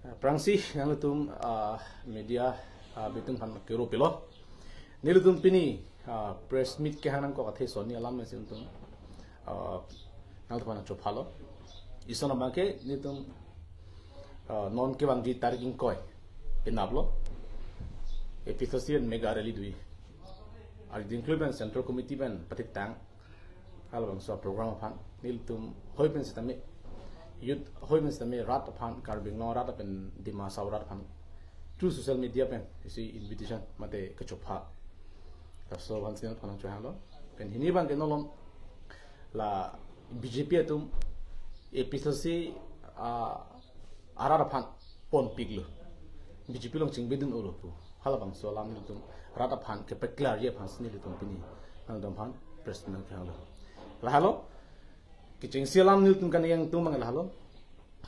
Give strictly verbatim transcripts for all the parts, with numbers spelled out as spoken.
Aphrangsi nanglitum, ah, media, ah, abitung aphan kero pilo. Nelitum pini, ah, press meet kehang nangkok athe sonni alam mesi nelitum, ah, nanglitum aphan chophalo. Ison abangke nelitum, ah, non kevangji tarik ingkoi penaplo A P H L C pen mega rally dui. Ari dingklui pen Central Committee pen patitang halabangso program aphan nelitum hoi pen sitame, youth hoi pen sitame, rat aphan, Karbi Anglong rat pen Dima Hasao rat aphan through social media pen isi invitation mate kachopha. Laso aphan si nangphan chohanglo. Pen hini abangke non la B J P atum A P H L C, ah, arat aphan ponpiklo. B J P along chingbidun-olo pu halabangso alam nelitum rat aphan kepaklarji aphan si nelitum pini nangtum aphan press meet nangkehanglo. Lahelo, kechengsi alam nelitum kaningje atum abang lahelo.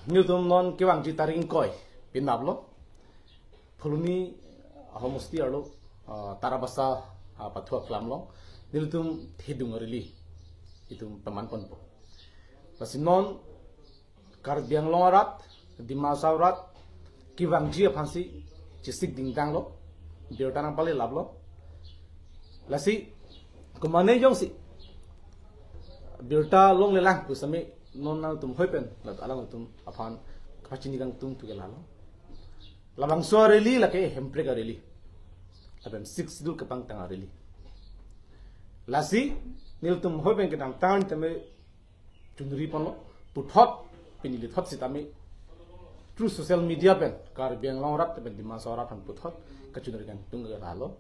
Nelitum non kevangji tarik ingkoi penaplo Phuloni ahomosti arlo, ah, Tarabasa, ah, pathu aklam along nelitum thedung a-rally itum paman ponpo. Lasi non Karbi Anglong arat, Dima Hasao arat kevangji aphan si chesik dingtanglo, birta nangpale laplo. Lasi komatne jongsi birta longlelang pu sitame non nangtum hoi pen, la alangtum aphan kapachini kangtung thu ke lahelo. Labangso a-rally lake hemprek a-rally. Lapen Sixth Schedule kepangtang a-rally. Lasi nelitum hoi pen kedamtang tame chunri ponlo, puthot, pini lithot sitame through social media pen Karbi Anglong arat pen Dima Hasao arat aphan puthot kachunri kangtung ke lahelo.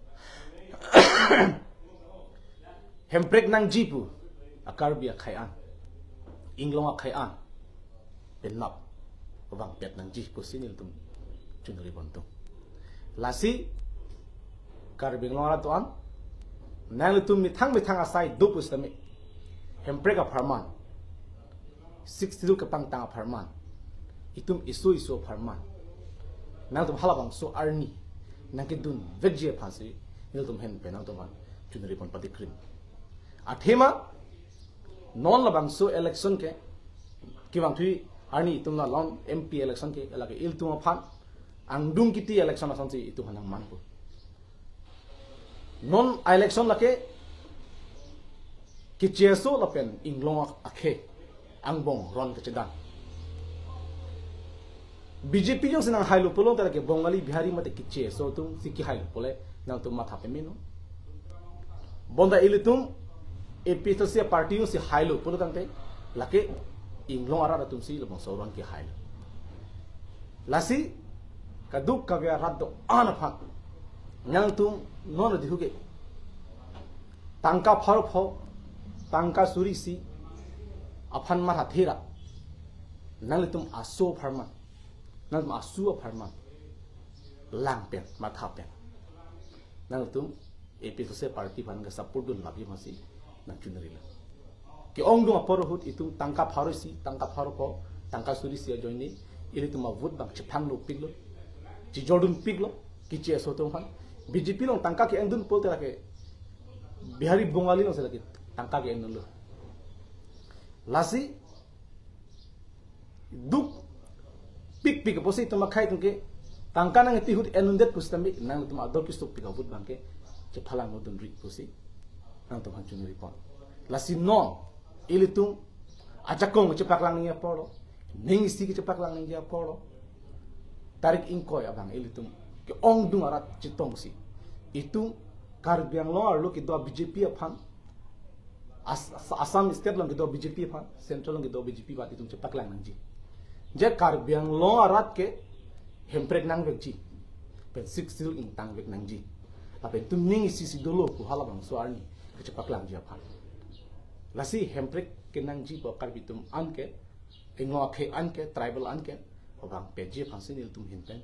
Hemprek nangji pu a-Karbi akhei an, inglong akhei an penap vangpet nangji pusi nelitum chunri pontung. Lasi Karbi Anglong arat do-an, nanglitum methang methang asai do pusitame, hemprek apharman, Sixth Schedule kepangtang apharman, itum iso iso apharman nangtum halabangso arni nangkedun vekji aphan si nelitum ahin pen nangtum aphan chunri pon patikrim. Athema non labangso election ke, kevangthu arni itum la non M P election ke, lake ilitum aphan angdung kiti election asonsi itum aphan nangmanpo. Non election lake keche aso lapen inglong akhei angbong ron kachedang. B J P jongsi nanghailo pulote lake Bongali, Bihari mate keche aso atum si kehailo pule nangtum matha pemeno. Bonta ilitum A P H L C party jongsi hailo pulo tangte lake inglong arat atum si labangso ron kehailo. Lasi kaduk kave arat do-an aphan nangtum non dihuke tangka pharo pho, tangka suri isi aphan matha thera, nanglitum aso apharman, nangtum aso apharman lang pen, matha pen, nangtum A P H L C party aphan ke support dun lapji aphan si nangchunrilo. Ke-ongdung apor ahut itum tangka pharo isi, tangka pharo pho, tangka suri isi ajoine ilitum avote abang chephang nopiklo, chejordun piklo keche aso atum aphan. B J P along tangka ke-engdun pulote lake Bihari, Bongali along si lake tangka ke-engdunlo. Lasi duk pikpik apotsi itum akhei atum ke tangka nangketi ahut en-undet pusitame nangtum ador kesopik avote abang ke chephalang nodunri pusi nangtum aphan chunri pon. Lasi non ilitum ajakong kechepaklang nangji aporlo, ning isi kechepaklang nangji aporlo, tarik ingkoi abang ilitum ke-ongdung arat chetongsi itum Karbi Anglong arlo kedo B J P aphan, As-, As-, Assam state along kedo B J P aphan, central along kedo B J P aphan itum chepaklang nangji. Je Karbi Anglong arat ke hemprek nangvekji, pen Sixth Schedule ingtangvek nangji, lapen itum ning isi isi dolo pu halabangso arni kachepaklangji aphan. Lasi hemprek kenangji pu Karbi atum an ke, inglong akhei an ke, tribal an ke, obang peji aphan si nelitum ahin pen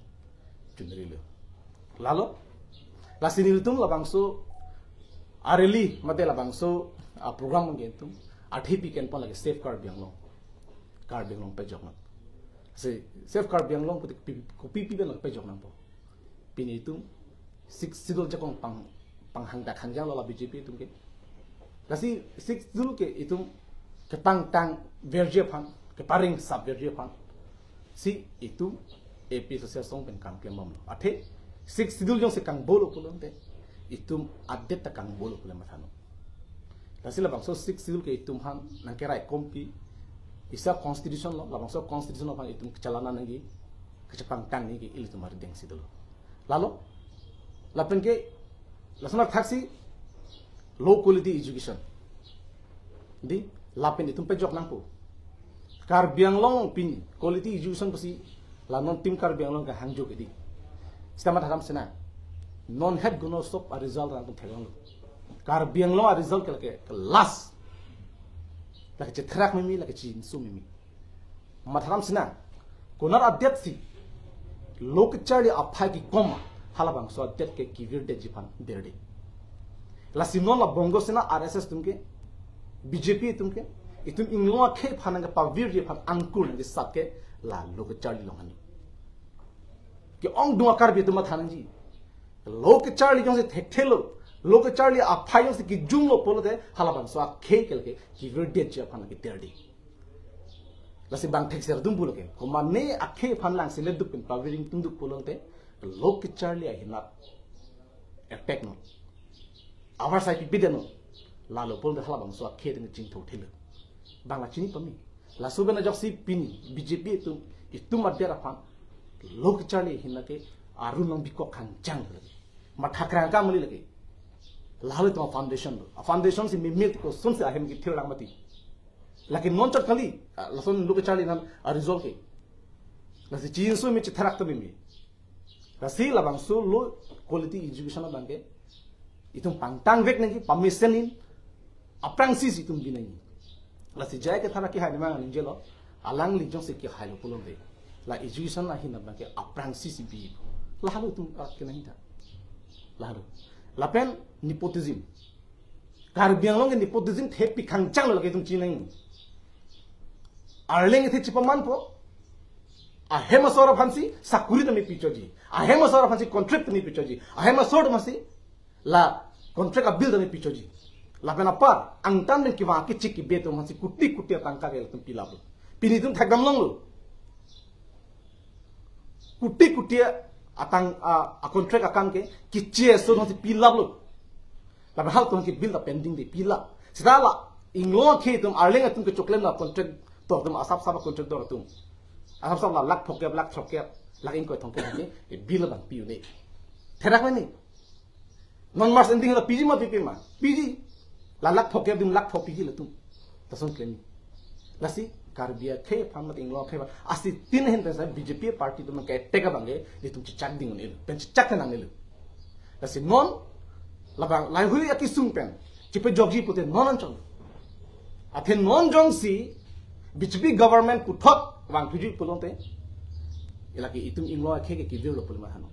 chunrilo. Lalo, lasi nelitum labangso a-rally mate labangso a-program ke itum athepi kenpon lake Save Karbi Anglong, Karbi Anglong pejok nang. Si Save Karbi Anglong kopi, kopi pen lake pejok nangpo. Pini itum Sixth Schedule ajakong pang, panghangdak hangjanglo la B J P atum ke. Lasi Sixth Schedule ke itum kepangtangverji aphan, keparingsapverji aphan si itum A P H L C asong pen kam klembomlo. Athe Sixth Schedule jongsi kangbolo pulote itum adet ta kangbolo pule mathanon. Lasi labangso Sixth Schedule ke itum aphan nangkeraikompi, isi a-constitution lo, labangso constitution aphan itum kechalana nangji, kechepangtang nangji ke ilitum arideng si dolo. Lalo, lapen ke, lason athaksi low quality education. Di, lapen itum pejok nangpo. Karbi Anglong pini quality education pusi la non Team Karbi Anglong kehangjo ke di. Sita matha thamsinang. Non het gunosop a-result nangtum theklonglo. Karbi Anglong a-result ke lake, ke last. Lake chetherak mimi, lake chinso mimi. Matha thamsinang. Konat adet si lo kecharli aphai kekom, halabangso adet ke kevirdetji aphan derde. Lasi non la Bongo Sena, R S S atum ke, B J P atum ke, itum inglong akhei aphan nangkepavirji aphan angkur nangkesat ke la lo kecharli along hanu. Ke-ongdung a-Karbi atum matha nangji. Lo kecharli jongsi thekthelo, lo kecharli aphai jongsi kejumlo pulote halabangso akhei ke lake kevirdetji aphan lake derde. Lasi bang thekser dum pulo ke. Komane akhei aphan langsi leduk pen pavir ingtungduk pulote lo kecharli ahinat attack non. Avarsai pipi deno. Lalo pulote halabangso akhei atum chingthur thelo. Bang la chini pame. Laso pen ajoksi pini B J P atum, itum adet aphan lo kecharli ahin lake arun nang bikok khangjang lake. Matha krang kam li lake. Lahelo itum a-foundation lo. A-foundation si mimit kosonsi ahem kethir lang mati. Lake non chot kali, ah, lason lo kecharli aphan a-result ke. Lasi chinso mi chetherak ta mimi. Lasi labangso low quality education abang ke itum pangtangvek nangji, pamesenin, aphrangsi si itum bi nangji. Lasi J I Kathar akehai nemang aningjelo, alangli jongsi kehailo pulote la education ahin abang ke aphrangsi si bi. Lahelo itum arat ke nangji ta. Lahelo. Lapen nepotism. Karbi Anglong ke nepotism thepi khangjang lo lake itum chinang. Arleng athe chepamanpo. Ahem asor aphansi sakuri tame pichoji. Ahem asor aphansi contract tame pichoji. Ahem asor aphansi la contract a-bill tame pichoji. Lapen apar angtan pen kevang kechik kebe atum aphansi kuti kuti atangka ke latum pilaplo. Pini itum thekdam longlo. Kuti kuti atang a, a-contract akam ke kiche so nang si pilaplo. Lapen halatum ke bill ta pending de pilap. Sita la inglong akhei atum, Arleng atum kechoklem la contractor atum, asap sap a-contractor atum. Asap sap la lakh phokep, lakh throkkep, lakh ingkoi thomkep ke bill abang pi un-e. Therak mene. Non March ending la piji ma pipe ma? Piji. La lakh phokep adim lakh phok piji latum. Lason klem. Lasi Karbi akhei aphan mate inglong akhei aphan, asi tin hen pensa B J P party atum ke attack abang ke, itum chechak ding un-elo. Pen chechak nangnelo. Lasi non labang laheihui akesung pen chepajokji pute non anchot. Athe non jongsi B J P government puthot vangthuji pulote, lake itum inglong akhei ke kevirlo pule mathanon.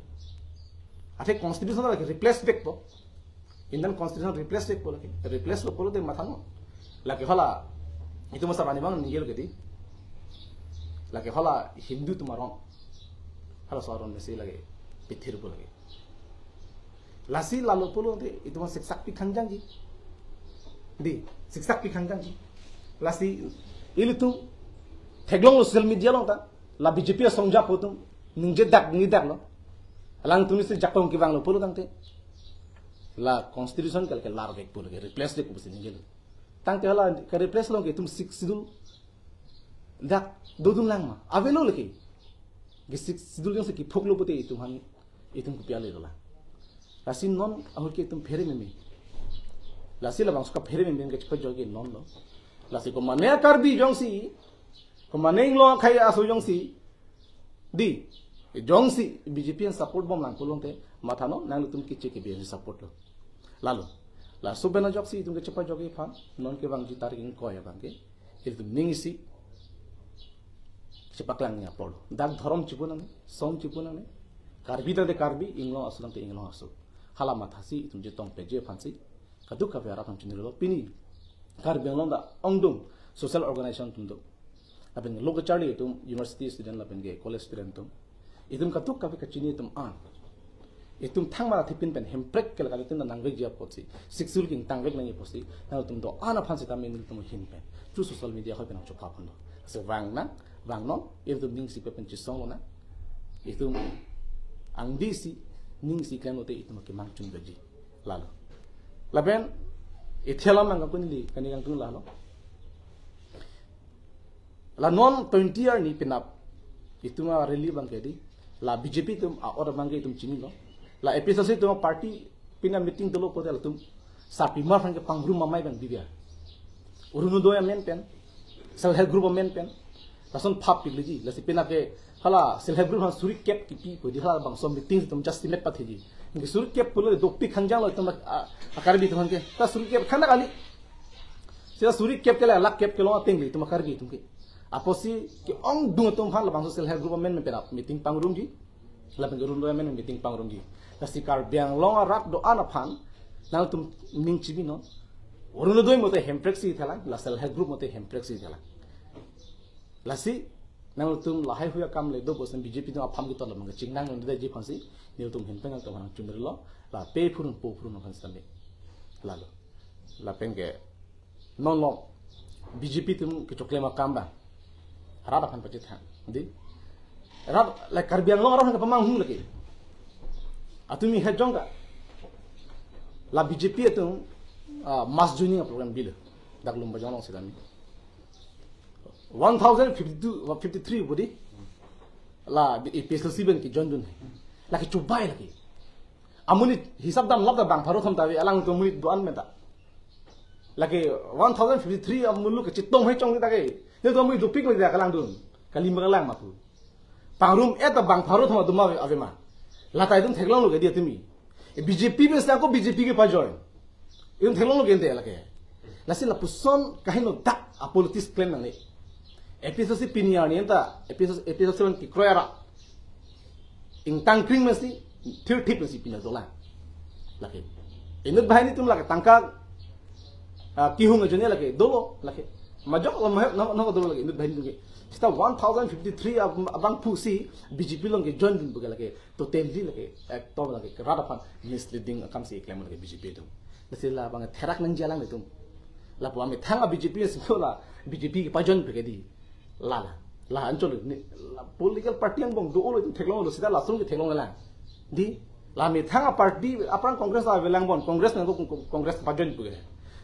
Athe constitution lake replace vekpo. Indian constitution replace vekpo lake. Replace lo pulote mathanon. Lake hala, itum asap arni abang ningjelo ke di. Lake hala Hindu atum aron. Halaso aron mesi lake pithirpo lake. Lasi lalo pulote itum siksak pi khangjangji. Di, siksak pi khangjangji. Lasi ilitum theklonglo social media along ta. La B J P asong ajat atum ningjedak ningjedaklo. Alangtum si jakong kevanglo pulo tangte, la constitution ke lake larvekpo lake, replace vekpo pusi ningjelo. Tangte hala ke-replace along ke itum Sixth Schedule dak dodun lang ma? Avelo lake. Ke Sixth Schedule jongsi kiphoklo pute itum aphan, itum kopi ale dolang. Lasi non ahut ke itum phere meme. Lasi labangso kaphere meme ke chepajokji non lo. Lasi komane Karbi jongsi, komane inglong akhei aso jongsi, di, jongsi B J P an support bomlang pulote mathanon, nanglitum kiche ke B J P support lo. Lalo. Laso pen ajoksi itum ke chepajokji aphan, non kevangji tarik ingkoi abang ke, itum ning isi chepaklang ni apor. Dak dhorom chipu nangne, som chipu nangne. Karbi tangte Karbi, inglong aso tangte inglong aso. Hala mathasi itum chetong peji aphansi kadokave arat aphan chinilo pini. Karbi Anglong ta ongdung social organization atum do. Lapen lo kecharli atum, university student lapen ke college student atum. Itum kadokave kachini atum an. Itum thangmar athipin pen Hemprek ke lake itum nangvekji apotsi, Sixth Schedule ke ingtangvek nangji apotsi, nangtum do-an aphan sitame nelitum ahin pen through social media ahoi pen nangchopha pon do. Lasi vang nang, vangnon, itum ning isi pe pen chesong lonang. Itum angdisi, ningsi klem lote itum kemang chun gaji. Lalo. Lapen, ithe alam nangkangkun ili, kani kangtung lalo. La non twenty arni penap, itum a rally abangke di, la B J P atum a-or abangke itum chinilo. La A P H L C atum a party pini meeting dolo pote latum sarpimar aphan kepangrum amei abang bibia. Orunodoi amen pen, self help group amen pen, lason phap pikleji, lasi penap ke hala self help group aphan suri kep kipi pu di, halabangso meeting atum just simet patheji. Nge suri kep pulo dopik khangjang lo itum a, a Karbi atum aphan ke. Ta suri kep khana kali. Sila suri kep ke la lakh kep kelong ateng le itum a Karbi atum ke. Apotsi ke-ongdung atum aphan labangso self help group amen pen penap meeting pangrumji. Lapen ke Orunodoi amen meeting pangrumji. Lasi Karbi Anglong arat do-an aphan nangtum ning chibinon. Orunodoi mote hemprek si thelang, la self help group mote hemprek si thelang. Lasi nangtum lahai hui akam le do bosen B J P atum apham kiton labang kachingnang nang dai ji aphansi, nelitum henpeng atum aphan chumrilo, la pe phurun po phurun aphan sitame. Lalo. Lapen ke non lo B J P atum kechoklem akam abang rat aphan pachethang. Di? Rat, like, Karbi Anglong arat aphan kepamanghun lagi. Atumi hejong ka? La B J P atum, ah, mass joining a program bilo. Dak Lumbajong along sitame. One thousand fifty-two, fifty-three budi. La A P H L C aben kejoin dun. Lake chubai lake. Amonit hisap damlap ta bang pharo thom ta ave, alangtum amonit do-an menta. Lake one thousand fifty-three amulu kachetong hai chong ta ke. Nelitum amonit dopik menta kalangdun. Kali ma kalang ma pu. Pangrum-et ta bang pharo thom do ma ave ma. Lata itum theklonglo ke di atumi. E B J P aben sako B J P kepajoin. Itum theklonglo ke ente lake. Lasi lapuson kaheno dak a politics klem nangne. A P H L C pini arni anta, A P H L C, A P H L C aban kekroi arat. Ingtang kring masi, thirthip masi pina dolang. Lake. Inut banghini atum lake tangka, ah, kehung ajoine lake, dolo, lake. Majok lo mahe, no, no, dolo lake, inut banghini atum ke. Sita one thousand fifty-three ab-, abang pusi, B J P along kejoin dun pu ke lake. Totally lake, ekdom lake, rat aphan misleading akam si klem lake B J P atum. Lasi labang therak nangji alanglitum. Lapu amethang a B J P singko la, B J P kepajoin pu ke di. La la. La anchot ni, la political party angbong do-olo itum theklonglo sita lason ke theklong lang. Di, la methang a party aphrang Congress avelang bon, Congress nangko Congress pajoin pu ke.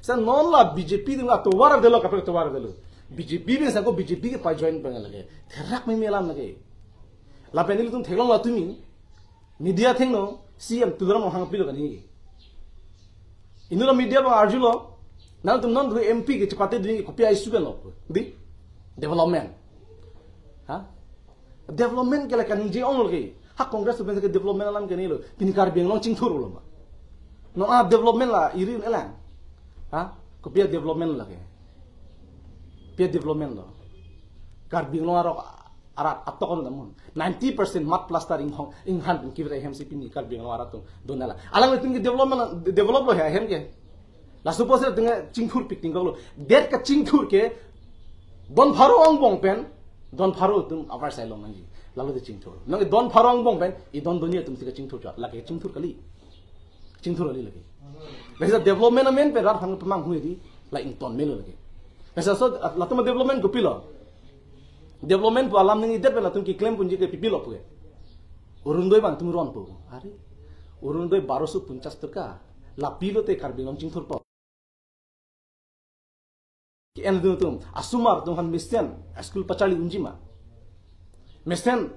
Sa non la B J P atum atovar avelo, kaprek atovar avelo. B J P aben sako B J P kepajoin pu ke lake. Therak meme alam lake. Lapen ilitum theklonglo atumi. Media athengno, C M Tuliram Ronghang pilo kani. Inut a media abang arjulo, nangtum non dui M P kechepate dui kopi a-issue kan lo. Di? Development. Ha? Development ke la kaningje-ong lo ke. Ha Congress atum ke development alam kaningje lo. Pini Karbi Anglong chingthur lo ma. Non a development la iri elang. Ha? Kopi a-development lake. Kopi a-development lo. Karbi Anglong arok arat atok anu namun. Ninety percent mud plaster inghong, inghan pen kivre hem si pini Karbi Anglong arat atum dona la. Alanglitum ke development, develop lo he hem ke. La suppose tum chingthur pik tingkok lo. Det kachingthur ke don pharo angbong pen, don pharo atum avarsai long nangji. Lalo te chingthur. Nang don pharo angbong pen, i don doni atum si kachingthur chot. Lake chingthur kali. Chingthur kali lake. Lasi development amen pen rat aphan pamang hui di, la ington melo lake. Lasi so, latum development kopilo. Development pu alam nangji det pen latum keklem ponji ke pipilo pu ke. Orunodoi abang atum ronpo. Are. Orunodoi baroso ponchas taka. La pilo te Karbi Anglong chingthurpo. Ke-en dun atum, asomar atum aphan mesen, school pacharli unji ma. Mesen,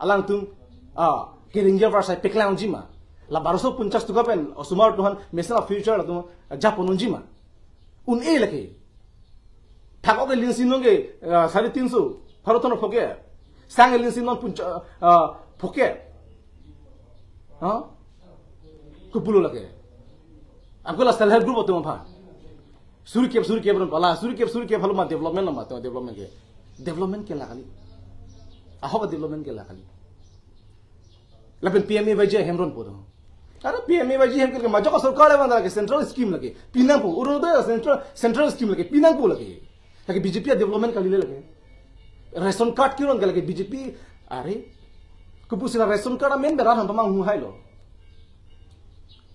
alangtum, ah, kerengji avarsai paklang unji ma. La baroso ponchas taka pen, asomar atum aphan mesen a future atum, ah, japon unji ma. Un-e lake. Thakok ke linsi non ke, ah, sare tinso, pharo thon phoke. Sang ke linsi non poncha-, ah, phoke. Ha? Kopulo lake. Anke la self help group atum aphan. Suri kep, suri kep ron pala, suri kep, suri kep halo ma development lo ma, to development ke. Development ke la kali. Ahok development ke la kali. Lapen P M A Y G hem ronpo do. Are P M A Y G hem ke majok sorkar le bang lake central scheme lake. Pinangpo, Orunodoi central, central scheme lake, pinangpo lake. Lake B J P a-development kali le lake. Ration card keron ke lake B J P, are. Kopusi la ration card amen pen rat aphan pamang hu hai lo.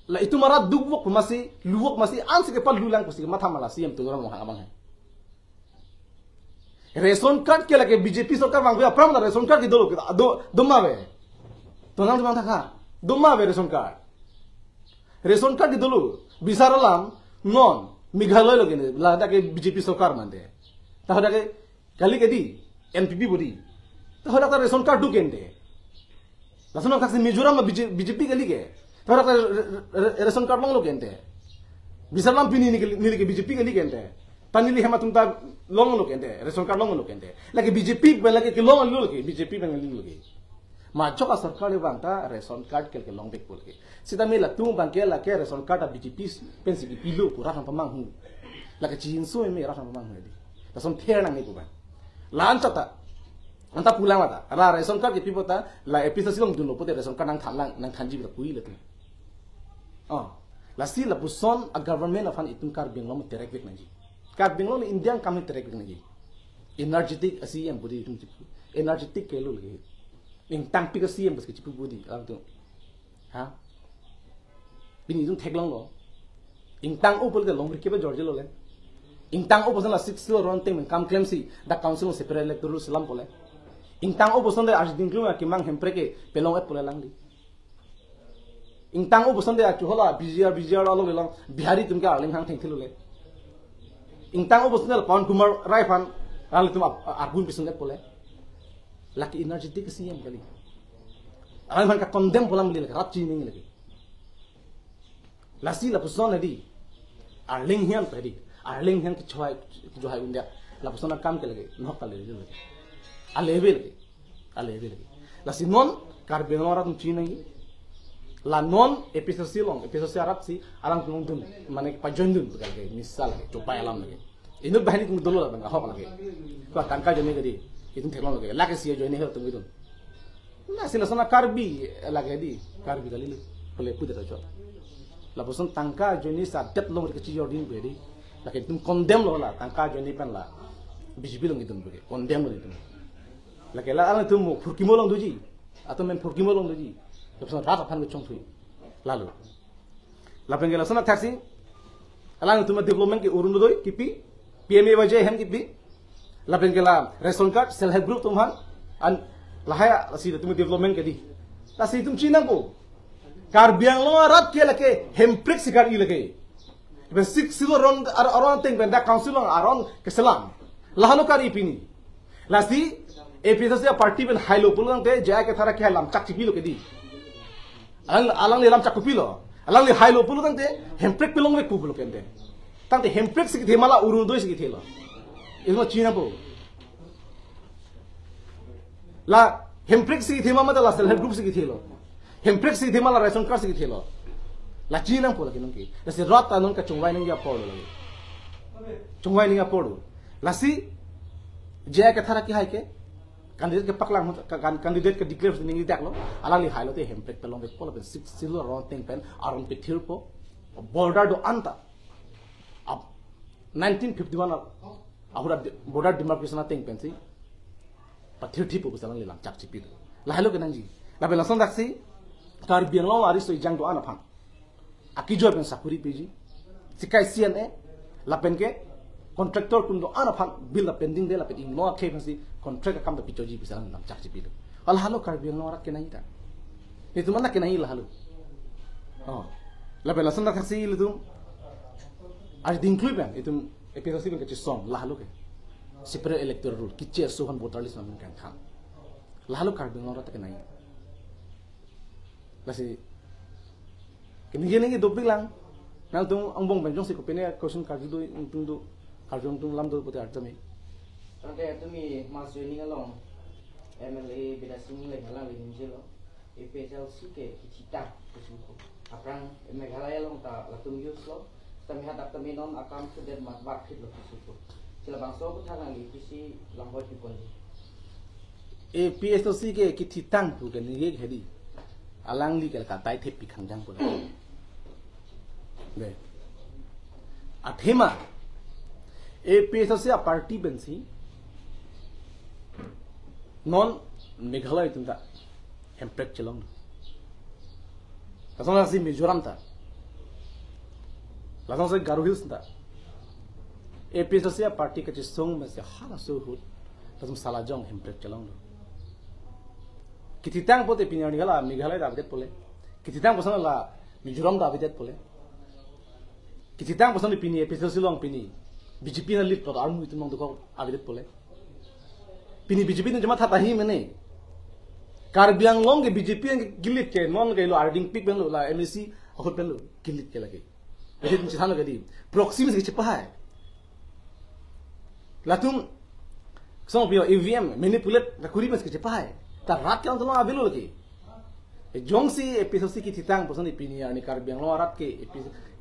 La itum arat dukvok masi, luvok masi, ansi kepalhu lang pusi matha ma la C M Tuliram Ronghang abang hai. Ration card ke lake B J P sorkar vangve aphrang la ration card ke dolo ke, do, do ma ave. Tonang tonang thakha. Doma ave ration card. Ration card ke dolo. Bisar alam non Meghalaya lo kene. Ladak ke B J P sorkar mante. Tahai dak ke kali ke di N P P budi. Tahai dak ration card do kente. Lason thaksi Mizoram B J P kali ke. Tahai dak re- re- re- ration card longlo kente. Bisar alam pini neli ke, neli ke B J P kali kente. Ta neli hem atum ta longlo kente. Ration card longlo kente. Lake B J P pen lake kelong lo ke. B J P pen lo ke. Majok asorkar le bang ta ration card ke kelongvekpo lake. Sitame latum bang ke lake ration card ta B J P pensi kepilo pu rat aphan pamanghu. Lake chinso eme rat aphan pamanghu di. Lason ther nangne pu bang. La-an chot ta. Anta pulang la ta. La ration card kepi pu ta la A P H L C along dunlo pute ration card nangthanlang nangthanji pu ta pu-i latum. Oh. Lasi lapuson a government aphan itum Karbi Anglong terekvek nangji. Karbi Anglong India kam terekvek nangji. Energetic a C M budi itum chipu. Energetic ke lo lagi. Ingtangpik a C M bas ke chipu budi alam tu. Ha? Pini itum theklonglo. Ingtang-o pulote longri ke ba George lo le. Ingtang-o puson la Sixth Schedule aron ateng pen kam klemsi dak council separate electoral selam pule. Ingtang-o puson de arjuding klung akemang Hemprek ke pelong-et pule alangli. Ingtang-o puson de achu hola B G R, B G R along le long Bihari atum ke arleng hang thengthelo le. Ingtang-o puson de Pawan Kumar Rai aphan alanglitum ap- argun pisun-et pule. Lake energetic C M kali. Alangliphan ka condemn pu alam le lake rat chining lake. Lasi lapuson di. Arleng hian pa di. Arleng hian kechohai kechohai undia. Lapuson akam ke lake. Nok kali lake. Aleve lake. Aleve lake. Lasi non Karbi Anglong arat atum chinang. La non A P H L C along, A P H L C arat si alangtum dun. Mane pa join dun pu lake. Misal lake. Chopai alam lake. Inut banghini atum dolo la bang ahok lake. Ko tangka ajoine ke di. Itum theklong lake. Lake si ajoine hel atum itum. Lasi lason a Karbi lake di. Karbi kali le. Pule pu det ajo. Lapuson tangka ajoine sadet longri kachijor dun pu di. Lake itum condemn lo la. Tangka ajoine pen la B J P along itum pu ke. Condemn lo itum. Lake la alangtum mo phurkimo along doji. Atum men phurkimo along doji. Lapuson rat aphan kechongthui. Lalo. Lapen ke lason athaksi alangtum development ke Orunodoi kipi, P M A Y G hem kipi. Lapen ke la ration card, self help group atum aphan, an lahai lasi itum development ke di. Lasi itum chinangpo. Karbi Anglong arat ke lake Hemprek si kar-i lake. Ipen Sixth Schedule aron ar- aron ateng pen dak council along aron keselam. Lahelo kar-i pini. Lasi A P H L C party pen hailo pulo tangte J I Kathar ke lamchak chipilo ke di. Alang alangli lamchak kopilo. Alangli hailo pulo tangte Hemprek pelongvekpo pulo kente. Tangte Hemprek si kethe ma la Orunodoi si kethelo. Itum chinangpo. La Hemprek si kethe ma mate la self help group si kethelo. Hemprek si kethe ma la ration card si kethelo. La chinangpo lake nonke. Lasi rat ta non kachongvai nangji apor lo lake. Chongvai nangji apor lo. Lasi J I Kathar kehai ke candidate kepaklang hot- ka- kan- candidate kedeclare nangji dak lo. Alangli hailote Hemprek pelongvekpo lapen Sixth Schedule aron ateng pen aron pethirpo. Border do-an ta. Ab nineteen fifty-one a- ahura de- border demarcation ateng pensi pathirthipo pusi alangli lamchak chipi. Lahelo kenangji. Lapen lason thaksi Karbi Anglong ariso ejang do-an aphan akejoi pen sakuri piji. Sikai C N A lapen ke contractor atum do-an aphan bill la pending de lapen ingno akhei pensi contract akam ta pichoji pusi lamchak chipi. Lahelo Karbi Anglong arat kenangji ta. Itum mana kenangji lahelo. Oh. Lapen lason thaksi ilitum arjuding klui pen itum A P H L C pen kachisong lahelo ke. Separate electoral roll, kiche suhan voter list namun kan khan. Lahelo Karbi Anglong arat kenangji. Lasi kini gini ke dopik lang. Nangtum angbong pen jongsi kopine question karju do, nangtum do, karju nangtum lam do pute arjame. Tangte tumi mass joining along M L A Bidya Sing Engleng alangli ningjelo. A P H L C ke kithitang pusi pu. Aphrang Meghalaya along ta latum use lo. Tami hadak tami non akam sudet mat bar phit lo pusi pu. Chila bangso kutha nangli pisi lamhoi piponji. A P H L C ke kithitang pu ke ningje hedi. Alangli ke kadai thep pi khangjang pu. Be. Athema A P H L C a party pensi non Meghalaya atum ta Hemprek chelong. Lason thaksi Mizoram ta. Lason thaksi Garo Hills ta. A P H L C a party kachisong mesi halaso ahut. Lason salajong Hemprek chelong. Kethitang pote pini arni hala Meghalaya ta avedetpo le. Kethitang puson la Mizoram ta avedetpo le. Kethitang puson pini A P H L C along pini B J P na lead plot armu itum nangdukok avedetpo le. Pini B J P na jama thata hi mene. Karbi Anglong ke B J P ke gilead ke non ke lo arding pik pen lo la M A C ahut pen lo gilead ke lake. Jadi itum chethan lo ke di. Proxy mes ke chepahai. Latum song pio E V M manipulate la kuri mes ke chepahai. Ta rat ke ong tolo avelo lake. E jongsi A P H L C kethitang puson pini arni Karbi Anglong arat ke A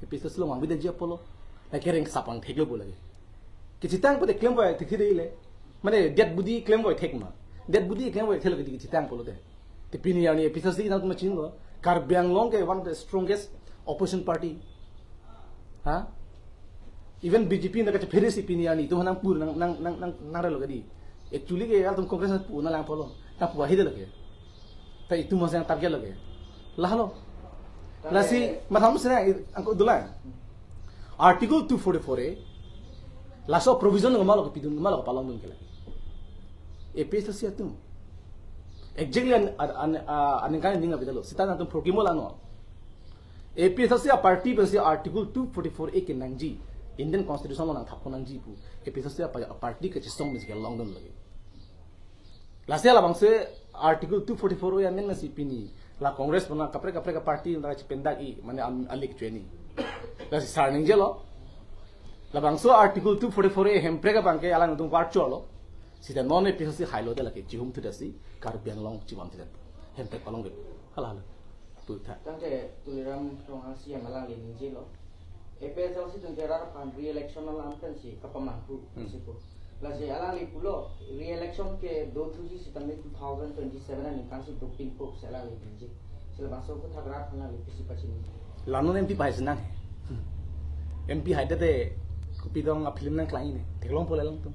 P H L C along mangbidan ji apotlo. La kereng sapang theklo bo lake. Kethitang pote klem voi thekthedei le. Mane dead body klem voi thek ma. Dead body klem voi thelo kethitang pulote. Te pini arni A P H L C nangtum chinilo. Karbi Anglong ke one of the strongest opposition party. Ha? Even B J P na kachephere si pini arni itum nangpu nang nang nang nang nangrelo ke di. Actually ke altum Congress nangpu nanglang apotlo. Nangpu ahide lake. Ta itum masang target lake. Lahelo. Lasi matham sina angko dolang. Article two forty-four A. Laso provision komatlo kepidun, komatlo kepalongdun ke lake. A P H L C atum. Exactly an an an aningkan ning avedetlo. Seta nangtum prokimo lano. A P H L C aparty pensi Article two forty-four A kenangji, Indian Constitution along nangthap nangji pu. A P H L C apa aparty kachesong mes kelongdun lake. Lasi labangso Article two forty-four A amendment si pini la Congress puna kaprek kaprek aparty nang chependak i mane am- alik cheni. Lasi sar ningjelo. Labangso Article two forty-four A hemprek abang ke alangtum kwarcholo. Seta non A P H L C hailo de lake chihum thudasi Karbi Anglong chivam thudet. Hemprek palong ke. Hala hala. Putha. Tangte Tuliram Ronghang C M alangli ningjelo. A P H L C atum ke rat aphan re-election alam pensi kapamanghu Hmm. si pu. Lasi alangli pulo re-election ke dothuji sitame two thousand twenty-seven aningkan si dopinpo si alangli ningje. Si labangso aputhak rat aphan alangli pisi pachini. Lano M P pahai sinang. M P haide te kopi dong a film nangklang ne. Theklongpo le alangtum.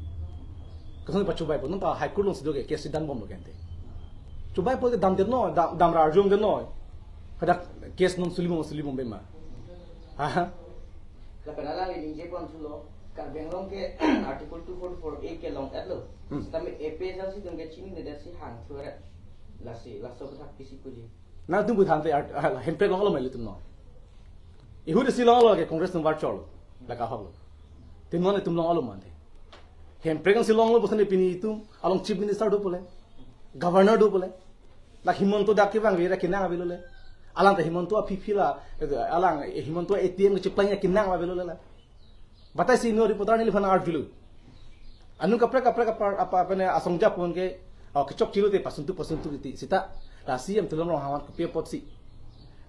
Kosonsi pachobaipo, non ta High Court alongsi do ke case damdamlo kente. Chobaipo ke damdetnoi, dam damra arjumdetnoi. Hadak case non sulibom sulibom bema. Ha? Lapen alangli ningjeponthulo, Karbi Anglong ke Article two forty-four A kelong-etlo. Hmm. Sitame A P H L C atum ke chininedet si hangthu eret. Lasi, laso aputhak pisi puji. Nangtum pu thante art, ah, hemprek longlo ma ilitum non. Ihut isi longlo ke Congress atum kwarcholo. Lake ahoklo. Te non itum longlo mante. Hemprek si longlo puson pini itum along Chief Minister dopo le. Governor dopo le. La Himanta dak kevang vira kenang avelo le. Alang ta Himanta aphi phi la, eh, alang, eh, Himanta A T M kecheplang ya kenang avelo le la. Batai si no reporter neliphan arjulo. Anung kaprek kaprek apa apa apa ne asong japon ke, oh, kechokche lote pasuntu pasuntu iti. Seta la C M Tuliram Ronghang kopi apotsi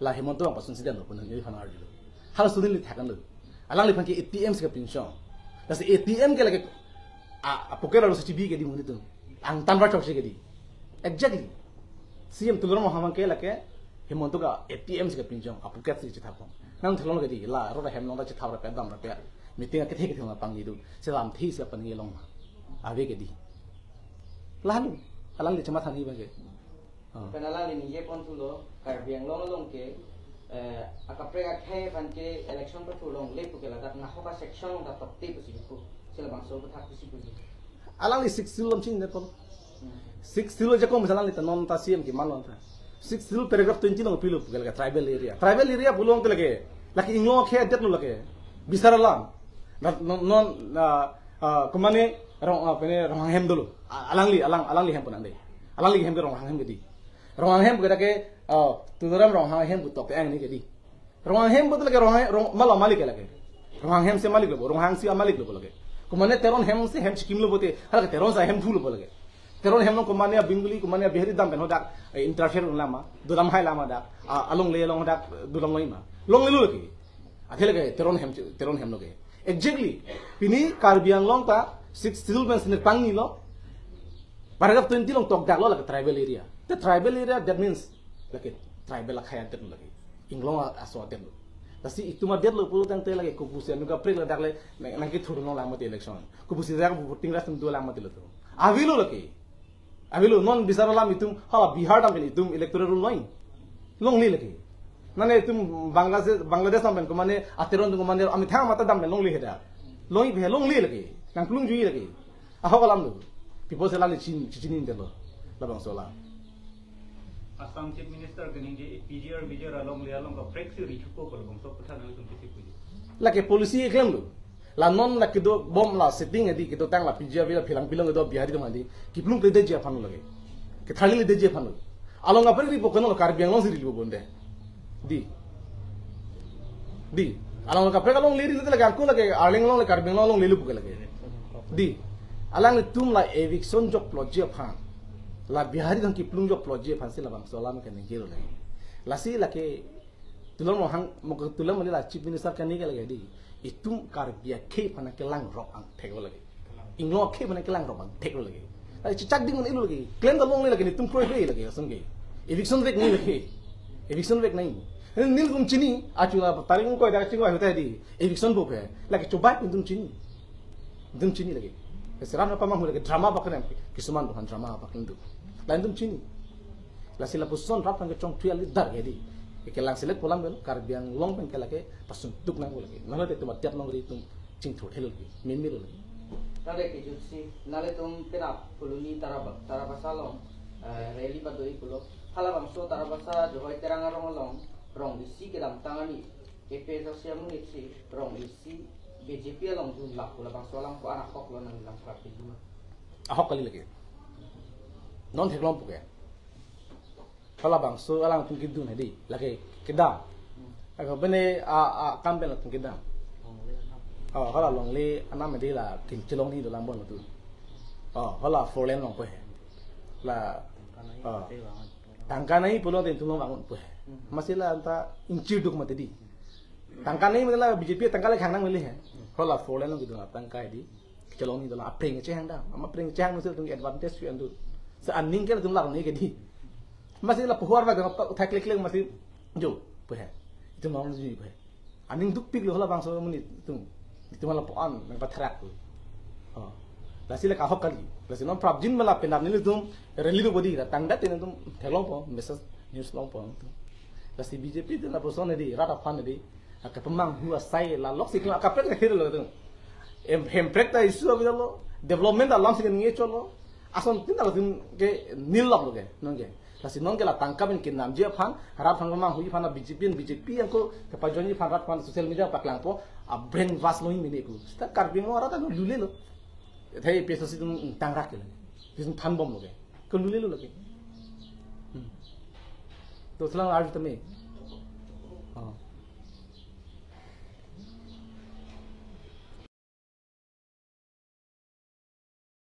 la Himanta abang pasunsi damlo pu neliphan arjulo. Halaso neliphan thakanlo. Alangliphan ke A T M si kapinchong. Lasi A T M ke lake a, a pocket alongsi chibi ke di monit atum. Angtan kwarchok si ke di. Exactly. C M Tuliram Ronghang ke lake Himanta ke A T M si kapinchong, a pocket si chethapon. Nangtheklong ke di, la ro ahem along ta chethap rapet dam rapet. Meeting akethe kethe ma pangni do. Si lamthe si apangni long ma. Ave ke di. Lalu, alangli chematha ni abang ke. Ah. Pen alangli ningjeponthulo, Karbi Anglong along ke, eh, akaprek akhei aphan ke election pathurlongle pu ke ladak nahok a-section along ta tokte pusi pu. Si labangso aputhak pisi puji. Alangli Sixth Schedule along chinine pon. Hmm. Sixth Schedule ajakong misa alangli ta non ta C M keman lon ta. Sixth Schedule paragraph twenty along pilo pu ke lake tribal area. Tribal area pulo te lake, lake inglong akhei adetlo lake. Bisar alam. Na, non, non, na, ah, komane Rong, ah, pene Ronghang hem dolo. A-, alangli, alang, alangli hem pon ande. Alangli hem ke Ronghang hem ke di. Ronghang hem ke dak ke, ah, Tuliram Ronghang hem pu tok te ang ni ke di. Ronghang hem pu lake Ronghang, Rong, malo malik ke lake. Ronghang hem si maliklo bo, Ronghang si maliklo bo lake. Komane Teron hem si hem chikimlo bo te, hala ke Teron si hem thulo bo lake. Teron hem along komane a Bengali, komane a Bihari dam pen hadak, eh, interfere lama, dodam hai lama dak, a, alongle along hadak, dodam loi ma. Longlelo lake. Athe lake Teron hem, Teron hem lo ke. Exactly. Pini Karbi Anglong ta Sixth Schedule pensi ne pangnilo. Paragraph twenty along tokdaklo lake tribal area. Te tribal area, that means lake tribal akhei adetlo lake. Inglong a-, aso adetlo. Lasi itum adetlo pulo tangte lake kopusi anung kaprek ladak le nang, nangkethur nang lang mati election. Kopusi dak voting rights atum do lang mati lo to. Avelo lake. Avelo non bisar alam itum hala Bihar dam pen itum electoral roll loi. Longle lake. Nane itum Bangladesh, Bangladesh dam pen komane a Teron atum komane amethang mata dam pen longle heda. Loi be longle lake. Nangklung jui lake. Ahok alam do. People si alangli chin, chinine delo. Labangso alam. Assam Chief Minister kaningje P G R V G R alongle along kaprek si ri thupo pu labangso aphuthak nangtum kisi puji. Lake policy eklem lo. La non la kedobom la sitting edi kedotang la P G R V la philang pilong kedo Bihari atum hadi. Kiplung kledeji aphan lo lake. Ketharli kledeji aphan lo. Along kaprek ripo kono lo, Karbi Anglong si ripo bonde. Dei. Dei. Along kaprek alongle ri lete lake, ako lake Arleng along le Karbi Anglong alongle lo puke lake. Dei. Alanglitum la eviction jokploji aphan, la Bihari atum kiplung jokploji aphan si labangso alam kaningje lo lake. Lasi lake Tuliram Ronghang, mo Tuliram Ronghang la Chief Minister kaningje lake dei. Itum Karbi akhei aphan kelangrok angthek lo lake. Inglong akhei aphan kelangrok angthek lo lake. Lake chechak ding un-e lo lake. Klem ta longle lake, netum kroikre lake, lason ke. Eviction vek nangji lake. Eviction vek nangji. Nelitum chini, achu la tarik ingkoi dak chingvai ahut dei. Eviction po pu. Lake chobai pu netum chini. Netum chini lake. Seram na pamanghu lake drama bak nem. Kisuman do aphan drama bak netum. La netum chini. Lasi lapuson rat aphan kechongthui a-leader ke dei. Kelang select pu alam pen Karbi Anglong pen ke lake pasungtuk nangpo lake. Nang late itum atiat nong ri itum chingthur thel lake. Meme lo lake. Tale kejutsi, nanglitum penap Phuloni Taraba-, Tarabasa along, eh, rally pado-i pulo. Halabangso Tarabasa Johoi Terang arong along, rong isi kedamtang ani A P H L C amonit si rong isi B J P along dunlap pu labangso alam ko-an ahok lo, nangli lam prapin ma? Ahok kali lake. Non theklong puke. Halabangso alangtum kedun hadi, lake kedam. Ako bene a, a, kam pen latum kedam. Oh, hala longle anam hadi la kin chelongni dolang bon tu. Oh, hala four lane longpo he. La, oh, tangka nangji pulote netum long vangun po he. Amatsi la anta ingchir duk mati dei. Tangka nangji mati la B J P tangka le khang nang mili he. Hala four lane long kedun la tangka dei. Chelongni dolang, apreng chehang dam. Ama apreng chehang nusir tung advantage si andu. Sa aning ke latum lang ni ke dei. Amatsi la puhar ba gam uthak lek lek amatsi jo pu he. Itum long ji pu he. Aning dukpik lo halabangso amonit itum. Itum hala po-an nangpatherak lo. Oh. Lasi lake ahok kali. Lasi non prapjin ma la penap nelitum rally do bodi la tangdet netum theklongpo, message news longpo. Lasi B J P dei lapuson dei, rat aphan dei. Ake pemanghu asai la lok si tum akaprek ke thir lo tum. Em, hemprek ta issue abi lo, development alam si nge cholo. Ason tin ta tum ke nil lok lo ke, non ke. Lasi non ke la tangka pen kenamji aphan, rat aphan pemanghuji aphan B J P, B J P yang ko kepajoinji aphan rat aphan social media paklangpo, a brainwash lo mene ko. Seta Karbi Anglong rat ta lule lo. Thai P S C tum tangrak ke lo. Tum thanbom lo ke. Ko lule lo lake. Hmm. To selang arju tame. Oh.